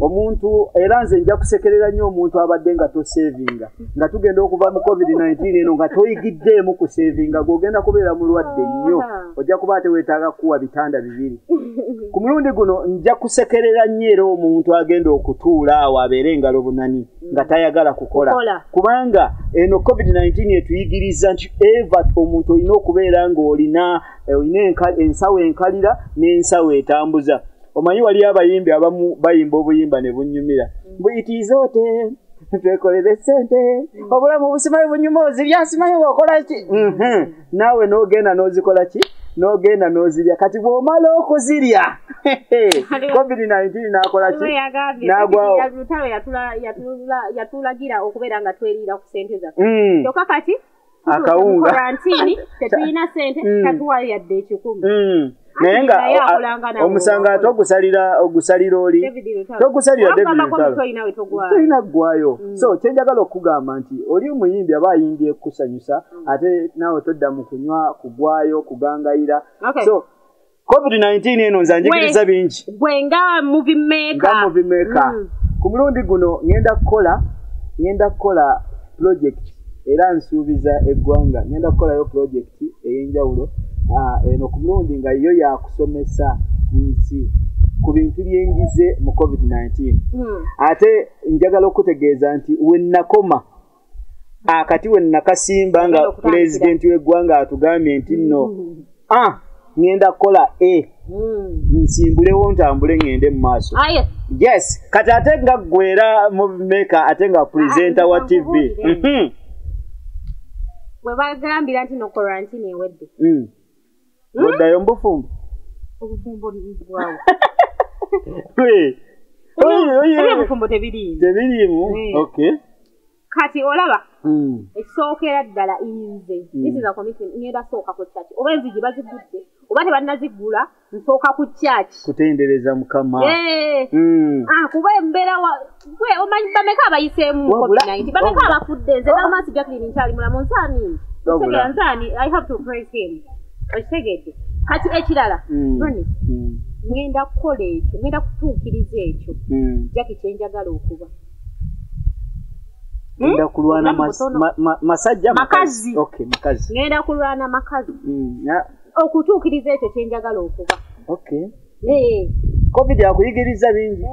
Omuntu, era nze nja kusekerera nnyo omuntu abadde nga tosevinga, nga tugenda okuva mu COVID-19 eno nga toyigiddeemu kusevinga, gw'ogenda kubeera mulwadde nnyo. Ojja kuba ate weetaaga kuwa bitanda 2 ku mulundi guno. Nja kusekerera nnyo era omuntu agenda okutuula awo abeere engalo bunani nga tayagala kukola, Kukola. kubanga eno COVID-19 etuyigiriza nti eva omuntu olina okubeera ng'olina olina ensawo enkalira n'ensawo etambuza. Omanyi waliyo abayimbi abamu bayimba obuyimba ne bunyumira buyitiiza ote twekolere sente, obulamu busimanyi bunyuma, ozirya simanyi okola ki. Naawe n'ogenda n'ozikola ki, n'ogenda n'ozirya. Kati bw'omala okuzirya, COVID-19 n'akola ki? Yagambye N'agwawo. Lutalo yatulagira okubeera nga tweriira ku sente zaffe, kyokka kati Akawunga. Quarantine tetulina sente, tatuwayo yadde 100. Naye nga Naye akolanga nabo. omusango ate ogusalira oli. David Lutalo. Togusalira David Wagamba ko Lutalo. omuntu olinawe togwayo. Tolina ggwayo. So kyenjagala okugamba nti oli omuyimbi aba ayimbye kukusanyusa, ate naawe todda mu kunywa, kugwayo, kugangayira. So COVID-19 eno nze anjigiriza bingi. Gwe nga movie maker. Nga movie maker, ku mulundi guno ngenda kukola project, era nsuubiza eggwanga ngenda kukolayo project ey'enjawulo. Eno ku mulundi nga yo yakusomesa nsi ku bintu byenjize mu COVID-19. Ate njagala okutegeeza nti we nakoma akati we nakasimba nga Ogenda okutandikira. pulezidenti w'eggwanga atugambye nti nno ngenda kukola a nsimbulewo ntambule ngende mu maaso. Aye. Yes, kati ate nga ggwe era movie maker ate nga presenter wa TV. Nkubuulire. Bwe bagambira nti no quarantine ewedde, Oddayo mu bufumbo? Obufumbo bwawo. Oye, oye, oye. Ebyobufumbo tebiriimu. Tebiriimu. Okay. Kati olaba, ekisookera ddala nze, this is a commitment, ngenda sooka ku church. Oba enzigi bazigudde oba tebannaziggula, nsooka ku church. Kutendereza Mukama. Eh. Ah, kuba embeera gwe omanyi bameka abayiseemu COVID-19, bameka abafudde. Nze gamba nti Jacqueline nkyali mulamu, nsaani Wabula. okitegera, nsaani, I have to praise him, okitegedde? Kati ekirala, Ronnie, ngenda kukola ekyo, ngenda kutuukiriza ekyo Jackie kyenjagala okuba. Ngenda kulwana Obulamu butono. masajja. Makazi. Okay, makazi. Ngenda kulwana makazi okutuukiriza ekyo kyenjagala okuba. Okay. Eh. COVID akuyigiriza bingi.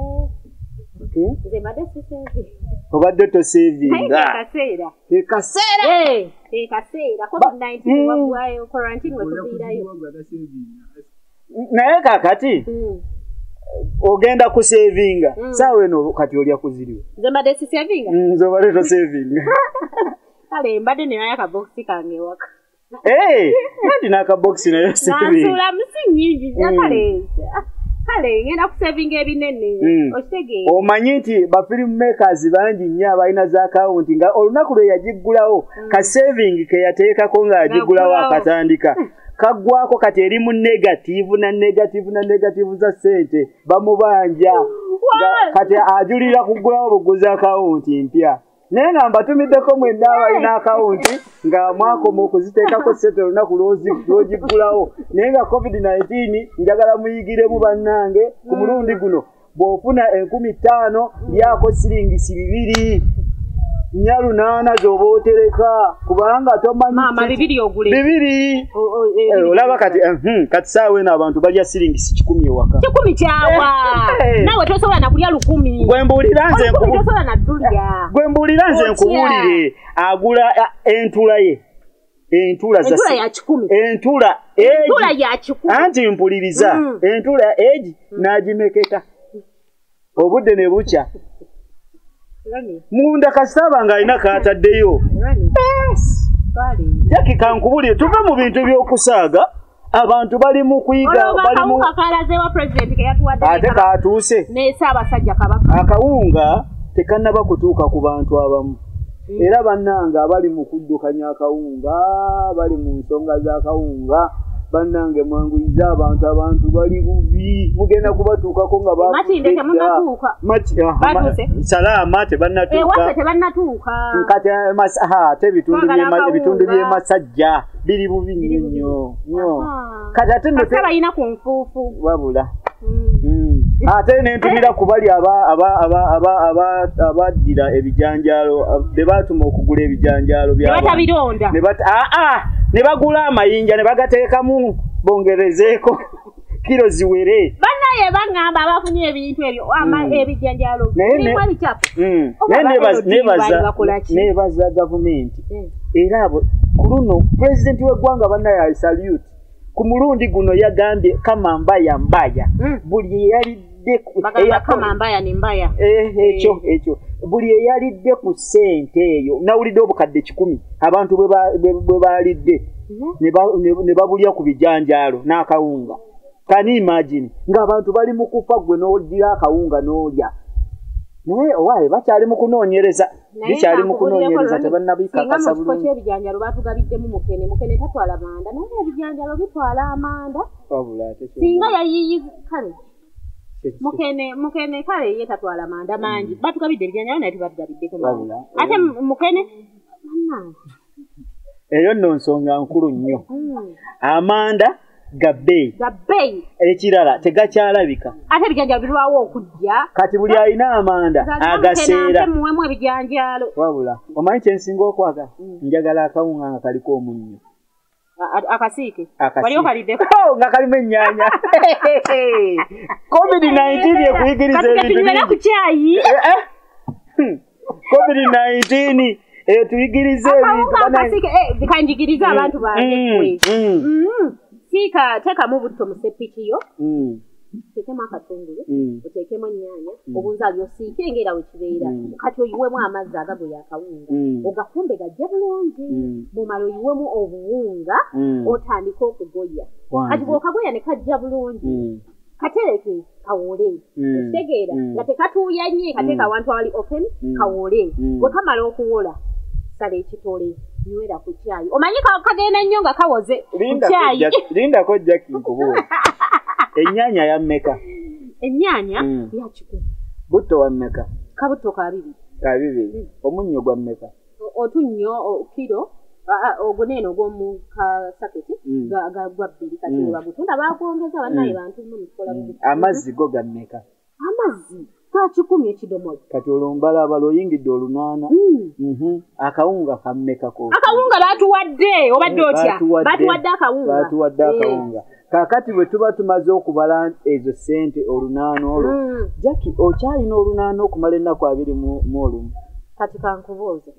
Okay. Nze mbadde sisevi. Obadde Naye tosevinga. kekaseera. Kekaseera. Kekaseera COVID-19 waggwayo, quarantine wetuviirayo. Naye kakati ogenda kusevinga saawa eno, kati olya kuziriwa. Nze mbadde sisevinga. Nze obadde tosevinga. Kale mbadde ninayo akabokisi kange ewaka. Kandi n'akabokisi nayo sevinga. Nansuulamu si nnyingi. Kale ngenda kusevinga ebinene. Okitegeera? Omanyi nti ba film makers bangi nnyo abalina za akawunti nga olunaku lwe yagiggulawo, ka saving ke yateekako ng'agiggulawo Gaggulawo. akatandika kaggwako, kati eri mu negative na negative na negative za ssente bamubanja. What? Kati ajulira kuggulawo buguzi akawunti mpya. Naye nga mbatumiddeko mwenna abalina akawunti nga mwakoma okuziteekako ssente olunaku lw'ogiggulawo, naye nga COVID-19 njagala muyigiremu bannange ku mulundi guno. Bw'ofuna 5,000 lyako siringisi 2 408 z'oba otereka, kubanga tomanyi. Maama, 2 ogule 2. Olaba kati kati saawa eno abantu balya siringisi 100 ewaka. 100 kyawa? Naawe tosobola na kulya 1000. Gwe mbuulira nze tosobola na ddulya. Gwe mbuulira nze nkubuulire, agula entula ye, entula za entula ya 100, entula entula ya 100. Anti mpuliriza, entula egi n'agimeketa obudde ne bukya munda kasaba ng'alina kaataddeyo. Jackie, kankubulire, tuve mu bintu by'okusaaga. Abantu bali mu kuyiga, bali mu ate katuuse ne Ssaabasajja Kabaka. Akawunga tekannaba kutuuka ku bantu abamu, era bannange abali mu kuddukanya akawunga, bali mu nsonga z'akawunga, bannange mwanguyize abantu, abantu bali bubi, mugenda kubatuukako nga Makindye temunnatuuka. Salaama tebannatuuka. Tebannatuuka. Kati ate ebitundu by'e Masajja biri bubi nnyo nnyo nnyo. Kati ate nno balina ku nfuufu. Wabula ate nentumira ku bali abaddira ebijanjaalo, be baatuma okugula ebijanjaalo by'abantu ne bagula amayinja ne bagateekamu bongerezeeko kiro ziwere. Bannaye baŋŋamba abafunye ebintu ebyo, ebijanjaalo birimu ebicaafu. Neebaza gavumenti era abo ku luno pulezidenti w'eggwanga bannaye I salute. Ku mulundi guno yagambye kama mbaya mbaya, buli eyalidde kama mbaya ni mbaya. Ekyo ekyo buli eyalidde ku ssente eyo, nawulidde obukadde 100 abantu bwe baalidde ne babulya ku bijanjaalo n'akawunga. Can you imagine ng'abantu bali mu kufa, gwe n'oddira akawunga n'olya? Naye owaaye bakyali mu kunoonyereza, bikyali mu kunoonyereza, tebannabikakasa bulungi. Ebijanjaalo baatugabiddemu mukene, mukene tatwala manda, naye ebijanjaalo bitwala amanda. Wabula ate singa yayiyiza kale mukene, mukene kale ye tatwala manda mangi. Batugabidde ebijanjaalo naye tebatugabiddeko manda. Ate mukene bannange. Eyo nno nsonga nkulu nnyo. Amanda ga bbeeyi. Ga bbeeyi. Ekirala tegakyalabika. Ate ebijanjaalo birwawo okujja. Kati buli alina amanda agaseera. Muwemu ebijanjaalo. Wabula omanyi kye nsinga okwagala? Njagala akawunga nga kaliko omunnyo. Akasiike. Wali okaliddeko? Nga kalimu ennyaanya. COVID-19 ekuyigiriza ebintu bingi. Kati ku kyayi. COVID-19 etuyigiriza ebintu. Akawunga akasiike kanjigiriza abantu bange kwe. Siika, teekamu butto mu ssepiki yo, oteekemu akatungulu, oteekemu ennyaanya, obunzaali, osiike ng'era we kibeera. Kati oyiwemu amazzi agagoya akawunga, ogafumbe gajje bulungi, bw'omala oyiwemu obuwunga, otandike okugoya. Kati bw'okagoya ne kajja bulungi, katereke kawole, okitegeera nga tekatuuya nnyo, kateeka awantu awali open, kawole. Bwe kamala okuwola, sala ekitole, nywera ku kyayi. Omanyi kagenda nnyo nga kawoze ku kyayi. Lindako Jackie nkubuuze. Ennyaanya ya mmeka? Ennyaanya ya 1,000. Butto wa mmeka? Kabutto ka 2. Ka 2. Omunnyo gwa mmeka? Otunnyo kiro ogwo neeno ogw'omu kasaketi gwa 2 kati we bagutunda baagwongeza bannaye bantu mmwe mutukola bubi. Amazzi go ga mmeka? Amazzi ga 1,000 ekidomola. Kati olwo mbalabala oyingidde 800. Akawunga ka mmeka ko? Akawunga baatuwadde, obadde otya? Baatuwadde akawunga. Baatuwadde akawunga. Kaakati bwe tuba tumaze okubala ezo ssente 800 olwo, Jackie okyalina 800 okumala ennaku 21. Kati kankubuuze.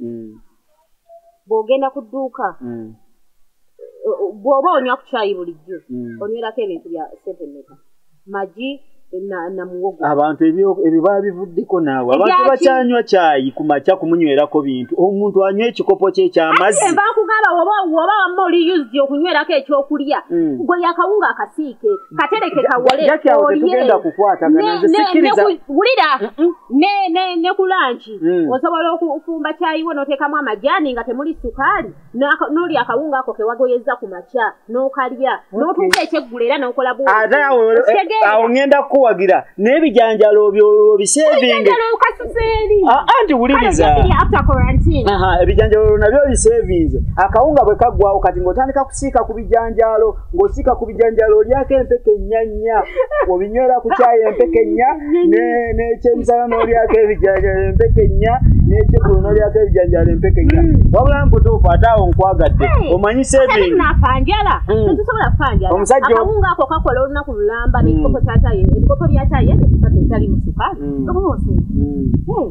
Bw'ogenda ku dduuka, bw'oba onywa ku kyayi bulijjo, onywerako ebintu bya ssente mmeka? Magi na muwogo. Abantu ebyo babivuddeko naawe. Abantu bakyanywa kyayi ku makya kumunywerako bintu. Omuntu anywa ekikopo kye eky'amazzi. Ate nva nkugamba woba wamma oli used okunywerako ekyokulya, gwe akawunga akasiike, katereke kawole, awo tetugenda kukwatagana. Nze sikkiriza. Wulira, ne ku lanki osobola okufumba kyayi wo n'oteekamu amajaani nga temuli sukaali, n'olya akawunga ako ke wagoyezza ku makya n'okalya, n'otuuka ekyeggulo era n'okola bw'otyo. Ate awo ŋŋenda kukuwagira n'ebijanjalo obisevinge. Anti wuliriza ebijanjalo nabyo obisevinze. Akawunga bwe kaggwawo kati ng'otandika kusiika ku bijanjalo, ng'osiika ku bijanjalo olyako empeke nnya nnya, obinywera ku kyayi empeke nnya, n'ekyemisana n'olyako ebijanjalo empeke nnya, n'ekyeggulo n'olyako ebijanjalo empeke nnya. Wabula mbutuufu ate awo nkwagadde. Omanyi saving. Omusajja akawunga ako kakola olunaku lulamba n'ekikopo kya kyayi, ebikopo bya kyayi ebisatu ebitaliimu sukaali.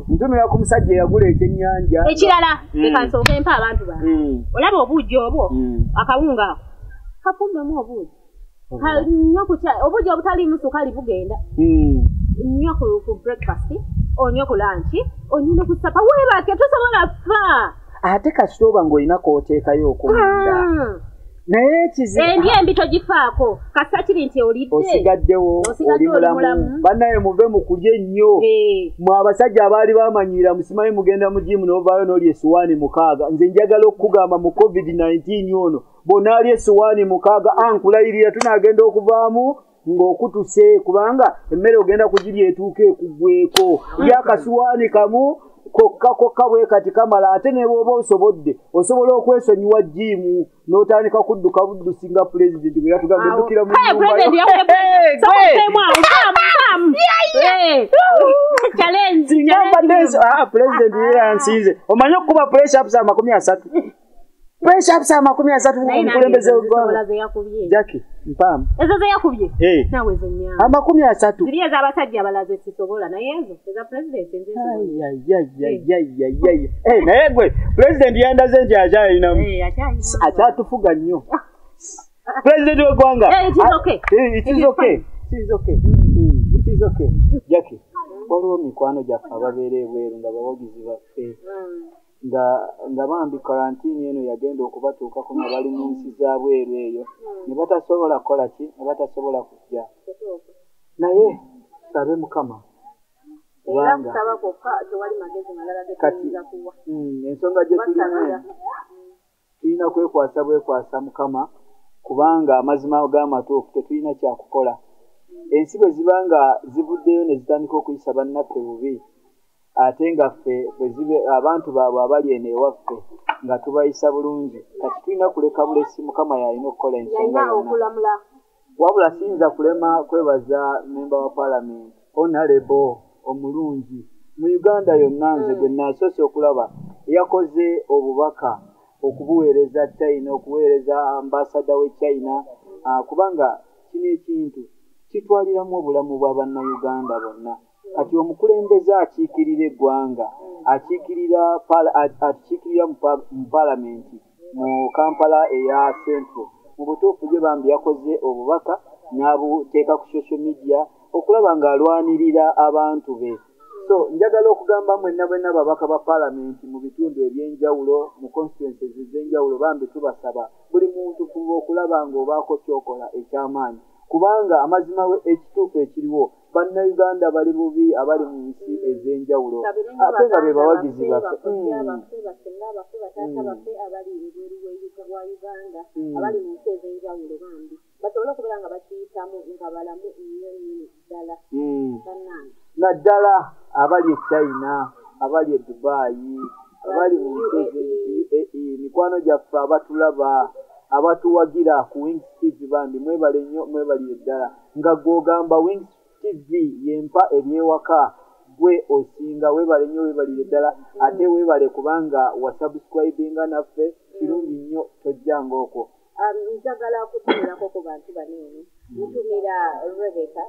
Ntumira ku musajja eyagula ekyennyanja. Ekirala leka nsooke mpa abantu bange. Olaba obuugi obwo, akawunga ako kafumbemu obuugi. Nywa ku kyayi, obuugi obutaliimu sukaali bugenda. Nywa ku breakfast, onywe ku lunch, onywe ne ku supper, weebake tosobola fa. Ate kasita oba ng'olina k'oteekayo okumunda. Naye ekizibu endya embi togifaako, kasita kiri nti olidde osigaddewo oli mulamu. Bannaye muve mu kulya ennyo. Mwe abasajja abaali bamanyiira musimanyi mugenda mu jiimu n'ovaayo n'olya essuwaani 6. Nze njagala okukugamba mu COVID-19 ono bw'onaalya essuwaani 6 ankulayirira tunaagenda okuvaamu ng'okutuse, kubanga emmere ogenda kugirya etuuka ekuggweko. Lya akasuwaani kamu kokka kokka bwe kati kamala. Ate ne bw'oba osobodde osobola okwesonyiwa jiimu n'otandika kudduka buddusi nga pulezidenti bwe yatugambye ddukira mu nnyumba. Pulezidenti ye yansinze. Omanyi okukuba press ups 30? Press ups 30 omukulembeze w'eggwanga. Jackie, mpaamu. Ezo ze yakubye? Naawe ezo nnyamba. 30. Ziri ez'abasajja abalala ze sisobola, naye ezo eza pulezidenti nze nsobola. Naye gwe pulezidenti yandaze nti akyalinamu. Akyatufuga nnyo. Pulezidenti w'eggwanga. It is okay. It is okay. It is okay. It is okay. Jackie, waliwo mikwano gyaffe ababeera ebweru nga bawagizi baffe. Nga bambi karantini eno yagenda okubatuukako nga bali mu nsi za bweru eyo ne batasobola kukola ki, ne batasobola kujja. Naye sabe Mukama, kubanga kati ensonga gye tulimu tulina kwekwasa bwekwasa Mukama, kubanga amazima g'amatuufu tetulina kyakukola. Ensi bwe ziba nga zivuddeyo ne zitandika okuyisa bannaffe bubi, ate nga ffe abantu baabwe abali eno ewaffe nga tubayisa bulungi, kati tulina kuleka bulesi. Mukama y'alina okukola ensonga yonna. Wabula siyinza kulema kwebaza memba wa paalamenti Honorable omulungi mu Uganda yonna, nze gwe naasoose okulaba yakoze obubaka okubuweereza China, okuweereza ambasada w'e China, kubanga kino ekintu kitwaliramu obulamu bwa bannayuganda bonna. Kati omukulembeze akiikirira eggwanga, akiikirira mu paalamenti mu Kampala eya Central, mu butuufu gye bambi yakoze obubaka n'abuteeka ku social media okulaba ng'alwanirira abantu be. So njagala okugamba mwenna bwenna babaka ba paalamenti mu bitundu ebyenjawulo, mu constituencies ez'enjawulo, bambi tubasaba buli muntu kuba okulaba ng'obaako ky'okola eky'amaanyi, kubanga amazima ekituufu ekiriwo bannayuganda bali bubi abali mu nsi ez'enjawulo ate nga be bawagizi baffe. Bataata baffe abali ebweru wa Uganda, abali mu nsi ez'enjawulo, bambi basobole okubeera nga bakiyitamu nga balamu nnyo nnyini ddala. Bannange naddala abali e China, abali e Dubai, abali mu nsi UAE, mikwano gyaffe abatulaba abatuwagira ku Wings TV, bambi mwebale nnyo, mwebalire ddala. Nga gw'ogamba Wings TV yempa ebyewaka, gwe osinga, weebale nnyo, weebalire ddala. Ate weebale kubanga wasubscribinga naffe, kirungi nnyo, tojjanga okwo. Njagala kutumirako ku bantu bano eno. Ntumira Rebecca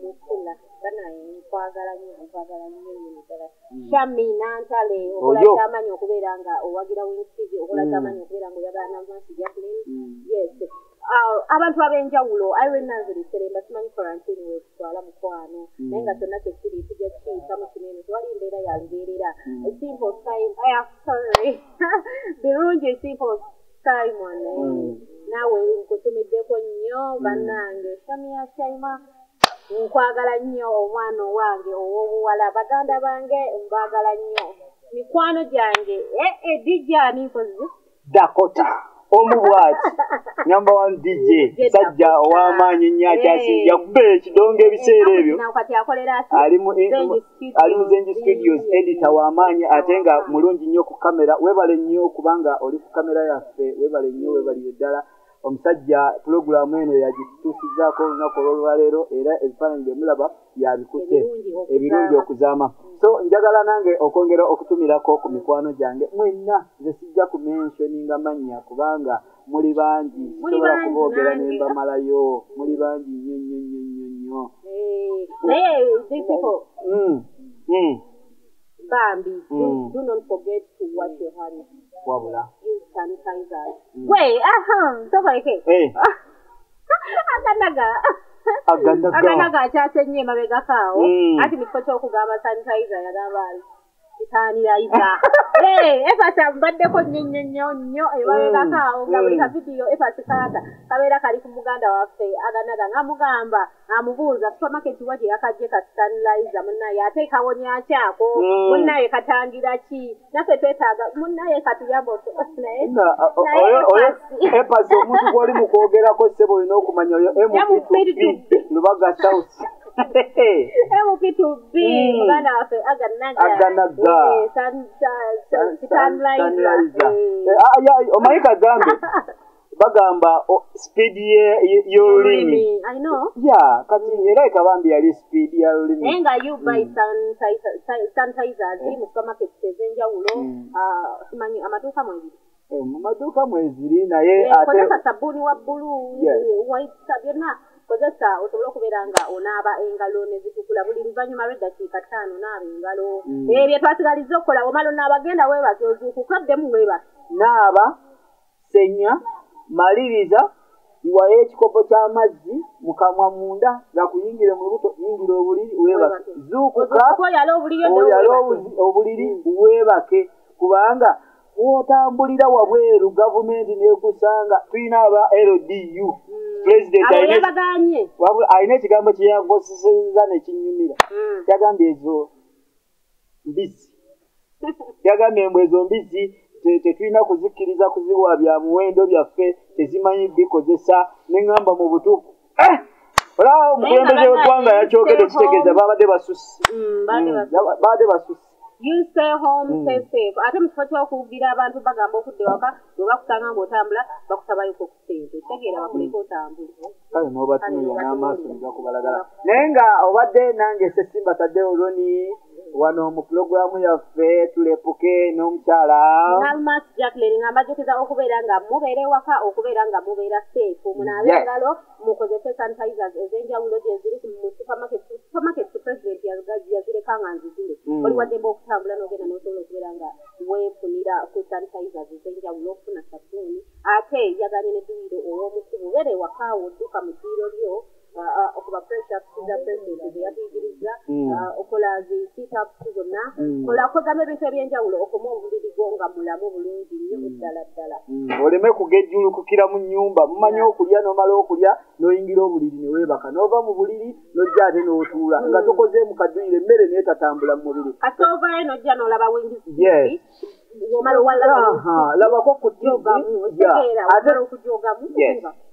Mukula, banaye nkwagala nnyo, nkwagala nnyo nnyini ddala. Shami Nantale, okola kyamaanyi okubeera nga owagira Wings TV, okola kyamaanyi okubeera nga oyagala Navansi Jacqueline. Yes. Abantu ab'enjawulo, Irene Nanziri Seremba, simanyi quarantine weekutwala mukwano, naye nga kyonna kyekiri tujja kukiyitamu kino eno, tewali mbeera ya lubeerera. Simple Simon, sorry, Birungi Simple Simon, naawe nkutumiddeko nnyo bannange. Shamia Shaima, nkwagala nnyo omwana owange ow'obuwala, baganda bange mbaagala nnyo, mikwano gyange. Dijja ani nkozi Dakota. Omu bw'ati number 1 DJ sajja ow'amaanyi ennyo akyasinze yakuba ekidongo ebiseera ebyo. Ali mu Zenji Studios, editor w'amaanyi ate nga mulungi nnyo ku kamera. Weebale nnyo kubanga oli ku kamera yaffe, weebale nnyo, weebalire ddala. Omusajja pulogulaamu eno yagituusizaako olunaku olw'olwaleero era ebifaananyi bye mulaba yabikutte ebirungi okuzaama. So njagala nange okwongera okutumirako ku mikwano gyange mwenna, nze sijja kumentioninga mannya kubanga muli bangi, sisobola kuboogera ne mbamalayo, muli bangi nnyo nnyo nnyo nnyo nnyo. Naye these people bambi, do not forget to wash your hands. Wabula use sanitizers. Wait, sokoleke. Aganaga akyase nnyo emabegako awo. Anti mu kifo ky'okugamba sanitizer yagamba sanitizer. Efasi mbaddeko nnyo nnyo nnyo nnyo emabegako awo nga buli kavidiyo Efasi kaata kabeera kali ku muganda waffe Aganaga ng'amugamba amubuuza supermarket wa gye yakajje ka sanitizer munnaye ate kawonya ki ako, munnaye katangira ki, naffe twetaaga munnaye katuyambe naye. Efasi omuntu gw'oli mu kwogerako ssebo olina okumanya oyo MP2B Lubaga South. MP2B muganda waffe Aganaga. Aganaga. Sanitizer. Omanyi kagambe bagamba speed y'olulimi. I know. Yeah, kati era ekabambi yali speed ya lulimi. Naye nga you buy sanitizers mu supermarket ez'enjawulo, simanyi amaduuka mwebiri. Mu maduuka mweziri naye ate kozesa sabbuuni wa bbulu, white byonna kozesa osobole okubeera nga onaaba engalo ne zitukula buli luvannyuma lw'eddakiika 5 naaba engalo. Ebyo twasigalizza okukola, omala onaaba genda weebake ozuukuka oddemu weebake. Naaba, senya, maliriza, iwayo ekikopo ky'amazzi mu kamwa munda gakuyingire mu lubuto, yingira obuliri weebake. Zuukuka oyale obuliri weebake kubanga wotambulira wabweru gavumenti nekusanga. Tulina aba LDU president alina ekigambo kye yakozesezza ne kinyumira. Yagambye ezo mbizzi, yagambye embwa ezo mbizzi tetulina kuzikkiriza kuziwa bya muwendo byaffe, tezimanyi bikozesa. Ne ŋŋamba mu butuufu olaba omukulembeze w'eggwanga yakyogedde, kitegeeza babadde basusse, babadde basusse. You stay home, stay safe. Ate mu kifo ky'okuwugira abantu bagamba okudda ewaka, bwe bakusanga ng'otambula bakusabayoko ku ssente, kitegeera bakuleka otambule. Kale n'obatunuulira n'amaaso ne gakubalagala. Naye nga obadde nange Ssesimba Tadeo Ronnie wano mu pulogulaamu yaffe Tulepuke n'omukyala Nalmas Jacqueline, nga mbajjukiza okubeera nga mubeera ewaka, okubeera nga mubeera safe, munaabe engalo, mukozese sanitizers ez'enjawulo gye ziri mu supermarket. Supermarket president yazireka nga nzigule, oli waddembe okutambula n'ogenda n'osobola okubeera nga weefunira ku sanitizers ez'enjawulo, okufuna sabbuuni. Ate yaganye n'edduyiro ow'omukubu, beera ewaka wo, dduka mu dduyiro lyo, okuba pressure za president ze yatuyigiriza, okola zi sit-ups zonna, kola kwegamba ebintu ebyenjawulo okoma omubiri gwo nga mulamu bulungi nnyo ddala ddala. Oleme kugejjulukukira mu nnyumba. Mumanyi okulya n'omala okulya n'oyingira obuliri ne weebaka, n'ova mu buliri n'ojja ate n'otuula nga tokozeemu kadduyiro, emmere n'etatambula mu mubiri. Kasita ovaayo n'ojja n'olaba Wings TV, omala labako ku TV. Omala okujogamu.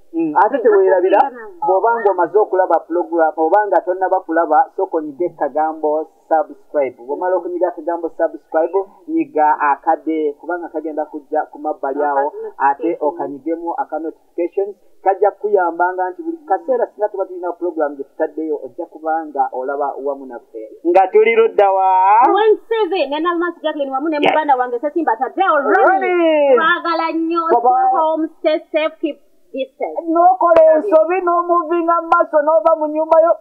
Ate teweerabira bw'obanga omaze okulaba pulogulaamu oba nga tonnaba kulaba, sooka onyige akagambo subscribe. Bw'omala okunyiga akagambo subscribe, nyiga akade kubanga kagenda kujja ku mabbali awo, ate okanyigemu aka notifications, kajja kukuyambanga nti buli kaseera singa tuba tulina pulogulaamu gye tutaddeyo ojja kubanga olaba wamu naffe. Nga tuli ludda wa Wings TV ne Nalmas Jacqueline wamu ne muganda wange Ssesimba Tadeo Ronnie. Twagala nnyo. Stay home, stay safe, keep distance. N'okola ensobi n'omuvinga mu maaso n'ova mu nnyumba yo.